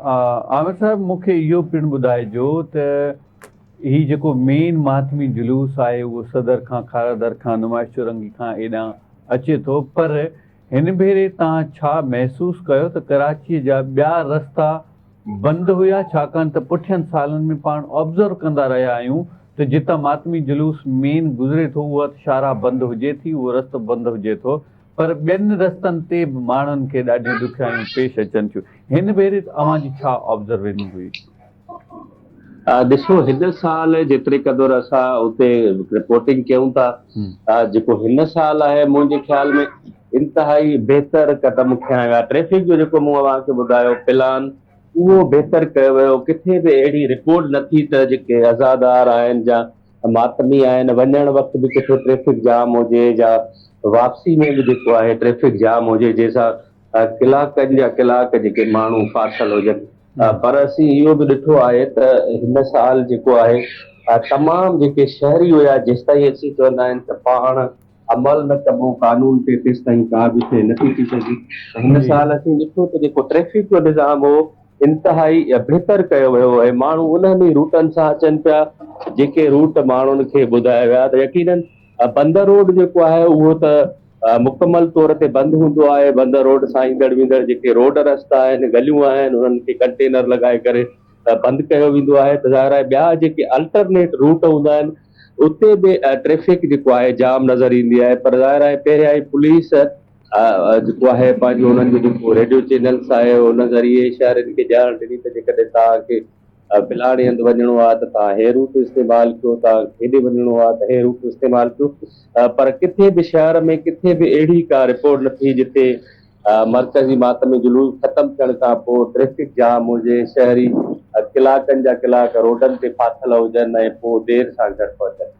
عامر صاحب مون کي اهو پڻ ٻڌائجو ته هي جيڪو مين ماتمي جلوس آهي اهو صدر کان کارادر کان نمائش چورنگي کان ايڏانهن اچي ٿو پر هن ڀيري توهان ڇا محسوس ڪيو ته ڪراچي جا ٻيا رستا بند هيا ڇاڪاڻ ته پٺين سالن ۾ پاڻ آبزرو ڪندا رهيا آهيون ته جتان ماتمي جلوس مين گذري ٿو اها شاهراهه بند هجي ٿي اهو رستو بند هجي ٿو پر ٻين رستن تي به ماڻهن کي ڏاڍيون ڏکيائيون پيش اچن ٿيون. هن ڀيري اوهان جي ڇا آبزرويشن هئي؟ ڏسو هن سال جيتري قدر اسان اتي رپورٽنگ ڪيون ٿا جيڪو هن سال آهي منهنجي خيال ۾ انتهائي بهتر قدم کنيا ويا ٽريفڪ جو جيڪو مون اوهان کي ٻڌايو پلان اهو بهتر ڪيو ويو ڪٿي به اهڙي رپورٽ نه ٿي ته جيڪي عزادار آهن جا ماتمي آهن وڃڻ وقت به ڪٿي ٽريفڪ جام هجي يا واپسي ۾ به جيڪو آهي ٽريفڪ جام هجي جنهن سان ڪلاڪن جا ڪلاڪ جيڪي ماڻهو ڦاٿل هجن پر اسين اهو به ڏٺو آهي ته هن سال جيڪو آهي تمام جيڪي شهري هيا جيستائين اسين چوندا آهن ته پاڻ عمل نه ڪبو قانون تي تيستائين ڪا به شيء نٿي ٿي سگهي ته هن سال اسين ڏٺو ته جيڪو ٽريفڪ جو نظام هو انتهائي بهتر ڪيو ويو ۽ ماڻهو انهن ئي روٽن سان اچن پيا جيڪي روٽ ماڻهن کي ٻڌايا ويا ته يقينن بندر روڊ جيڪو آهي اهو ته مڪمل طور تي بند هوندو آهي بندر روڊ سان ايندڙ ويندڙ جيڪي روڊ رستا آهن گليون آهن انهن کي ڪنٽينر لڳائي ڪري بند ڪيو ويندو آهي ته ظاهر آهي ٻيا جيڪي الٽرنيٽ روٽ هوندا آهن اتي به ٽريفڪ جيڪو آهي جام نظر ايندي آهي پر ظاهر آهي پهريان ئي پوليس جيڪو آهي پنهنجو انهن جو جيڪو ريڊيو چينلس آهي ان ذريعي شهرين کي ڄاڻ ڏني ته جيڪڏهن توهان کي فلاڻي هنڌ وڃڻو آهي ته توهان هي روٽ استعمال ڪيو توهان کي هيڏي وڃڻو آهي ته هي روٽ استعمال ڪيو پر ڪٿي به شهر ۾ ڪٿي به اهڙي ڪا رپورٽ نه ٿي جتي مرڪزي ماتمي جلوس ختم ٿيڻ کان پوء ٽريفڪ جام هجي شهري ڪلاڪن جا ڪلاڪ روڊن تي ڦاٿل هجن ۽ پوء دير سان گهر پهچن.